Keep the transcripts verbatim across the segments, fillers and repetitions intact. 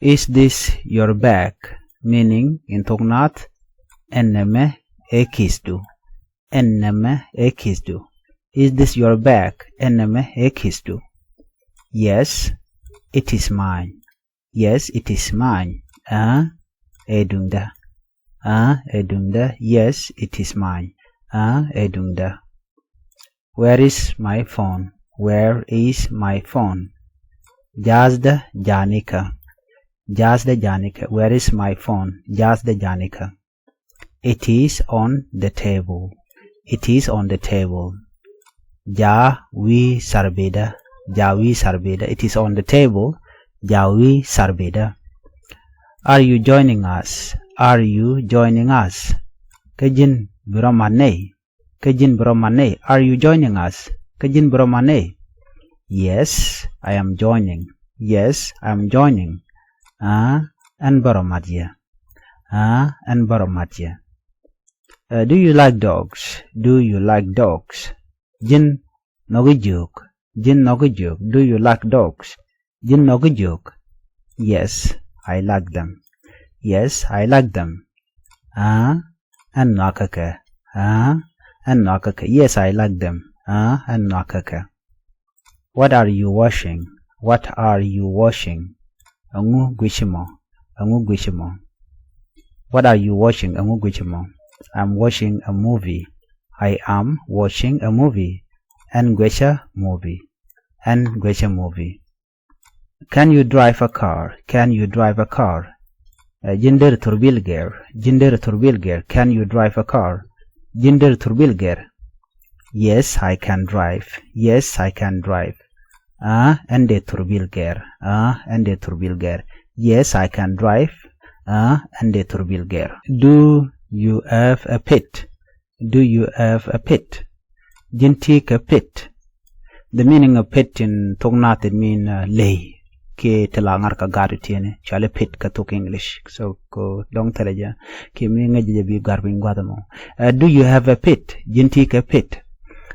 Is this your bag? Meaning, in thok Naath, ɛn nɛmɛ ɛ ki̱thdu. Ɛn nɛmɛ ɛ ki̱thdu. Is this your bag? Ɛn nɛmɛ ɛ ki̱thdu. Yes, it is mine. Yes, it is mine. Aa, ɛ duŋdä. Aa, ɛ duŋdä. Yes, it is mine. Aa, ɛ duŋdä. Where is my phone? Where is my phone? Jaath dä janikä. Jaath dä janikä. Where is my phone? Jaath dä janikä. It is on the table. It is on the table. Jaa wi̱i̱ sarbidä. Jaa wi̱i̱ sarbidä. It is on the table. Jaa wi̱i̱ sarbidä. Are you joining us? Are you joining us? Kä ji̱n bi rɔ mat nɛy? Kä ji̱n bi rɔ mat nɛy? Are you joining us? Kä ji̱n bi rɔ mat nɛy? Yes, I am joining. Yes, I am joining. Aa, ɛn bä rɔ mat yɛ. Aa, ɛn bä rɔ mat yɛ. Uh, do you like dogs? Do you like dogs? Ji̱n nhɔk jiök. Ji̱n nhɔk jiök. Do you like dogs? Ji̱n nhɔk jiök. Yes, I like them. Yes, I like them. Aa, ɛn nhɔakä kɛ. Aa, ɛn nhɔakä kɛ. Yes, I like them. Aa, ɛn nhɔakä kɛ. What are you washing? What are you washing? Ɛŋu guici mɔ? Ɛŋu guici mɔ? What are you washing? Ɛŋu guici mɔ? I'm watching a movie. I am watching a movie. Ɛn guici movie. Ɛn guici movie. Can you drive a car? Can you drive a car? Ɛ, ji̱n deri thurbil gɛr. Ji̱n deri thurbil gɛr. Can you drive a car? Ji̱n deri thurbil gɛr. Yes, I can drive. Yes, I can drive. Aa, ɛn dee thurbil gɛr. Aa, ɛn dee thurbil gɛr. Yes, I can drive. Aa, ɛn dee thurbil gɛr. Do you have a pet? Do you have a pet? Ji̱n ti kɛ pet? The meaning of pet in thok Naath, it mean, uh, ley. Kiɛ ti la ŋa̱r kɛ gaat tiɛni, cɔali pet kɛ thok English. So, kɛ dɔ̱ŋ thilɛ jɛ kiɛ mi ŋäc jɛ bi gar piny gua̱th mɔ. Uh, do you have a pet? Ji̱n ti kɛ pet?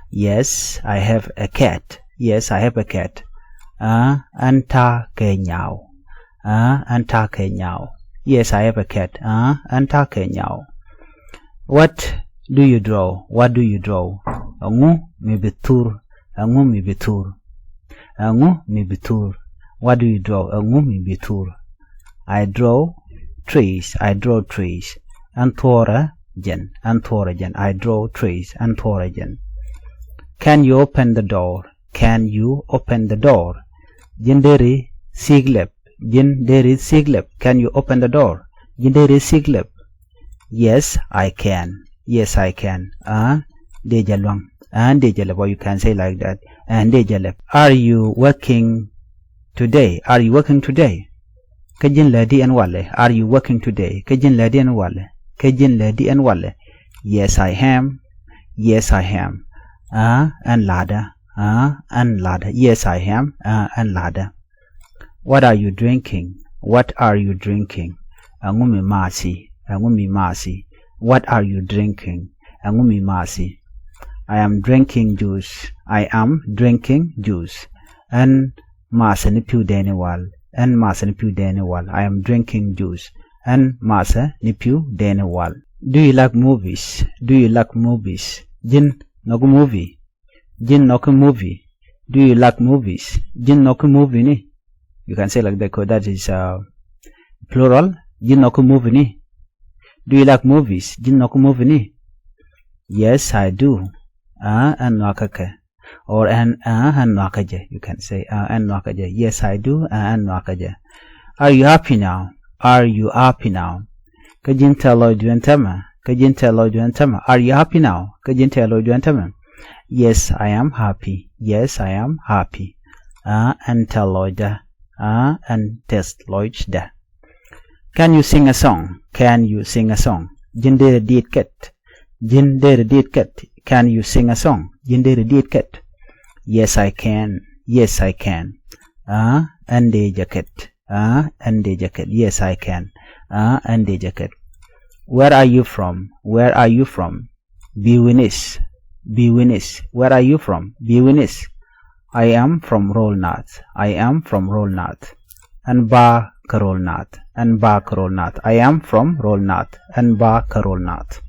Yes, I have a cat. Yes, I have a cat. Aa, ɛn ta̱a̱ kɛ nyaw. Aa, ɛn ta̱a̱ kɛ nyaw. Yes, I have a cat. Aa, ɛn ta̱a̱ kɛ nyaw. What do you draw? What do you draw? Ɛŋu mi bi thur? Ɛŋu mi bi thur? Ɛŋu mi bi thur? What do you draw? Ɛŋu mi bi thur? I draw trees. I draw trees. Ɛn thuɔrɛ jɛn. Ɛn thuɔrɛ jɛn. I draw trees. Ɛn thuɔrɛ jɛn. Can you open the door? Can you open the door? Ji̱n deri thi̱i̱k lɛp. Ji̱n deri thi̱i̱k lɛp. Can you open the door? Ji̱n deri thi̱i̱k lɛp. Yes, I can. Yes, I can. Aa, dee jɛ luäŋ. Aa, dee jɛ lɛp. Or you can say like that. Aa, dee jɛ lɛp. Are you working today? Are you working today? Kä ji̱n lɛ di ɛn walɛ? Are you working today? Kä ji̱n lɛ di ɛn walɛ? Kä ji̱n lɛ di ɛn walɛ? Yes, I am. Yes, I am. Aa, ɛn latdä. Aa, ɛn latdä. Yes, I am. Aa, ɛn latdä. What are you drinking? What are you drinking? Ɛŋu mi mathi? Ɛŋu mi mathi? What are you drinking? Ɛŋu mi mathi? I am drinking juice. I am drinking juice. Ɛn mathɛ ni pi̱w dɛɛni wal. Ɛn mathɛ ni pi̱w dɛɛni wal. I am drinking juice. Ɛn mathɛ ni pi̱w dɛɛni wal. Do you like movies? Do you like movies? Ji̱n nhɔk movie? Ji̱n nhɔk movie? Do you like movies? Ji̱n nhɔk movie ni? You can say like that 'cause that is, uh, plural. Ji̱n nhɔk movie ni? Do you like movies? Ji̱n nhɔk movie ni? Yes, I do. Aa, ɛn nhɔakä kɛ. Or ɛn, aa, ɛn nhɔakä jɛ. You can say, aa, ɛn nhɔakä jɛ. Yes, I do. Aa, ɛn nhɔakä jɛ. Are you happy now? Are you happy now? Kä ji̱n tɛth lɔcdu ɛn täämɛ? Kä ji̱n tɛth lɔcdu ɛn täämɛ? Are you happy now? Kä ji̱n tɛth lɔcdu ɛn täämɛ? Yes, I am happy. Yes, I am happy. Aa, ɛn tɛth lɔcdä. Aa, ɛn tɛth lɔcdä. Can you sing a song? Can you sing a song? Ji̱n deri dit kɛt? Ji̱n deri dit kɛt? Can you sing a song? Ji̱n deri dit kɛt? Yes, I can. Yes, I can. Aa, ɛn dee jɛ kɛt. Aa, ɛn dee jɛ kɛt. Yes, I can. Aa, ɛn dee jɛ kɛt. Where are you from? Where are you from? Bi wi̱nis. Bi wi̱nis. Where are you from? Bi wi̱nis. I am from Rol Nath. I am from Rol Nath. Ɛn ba kä Rol Nath. Ɣän ba kä Rol Nath. I am from Rol Nath. Ɣän ba kä Rol Nath.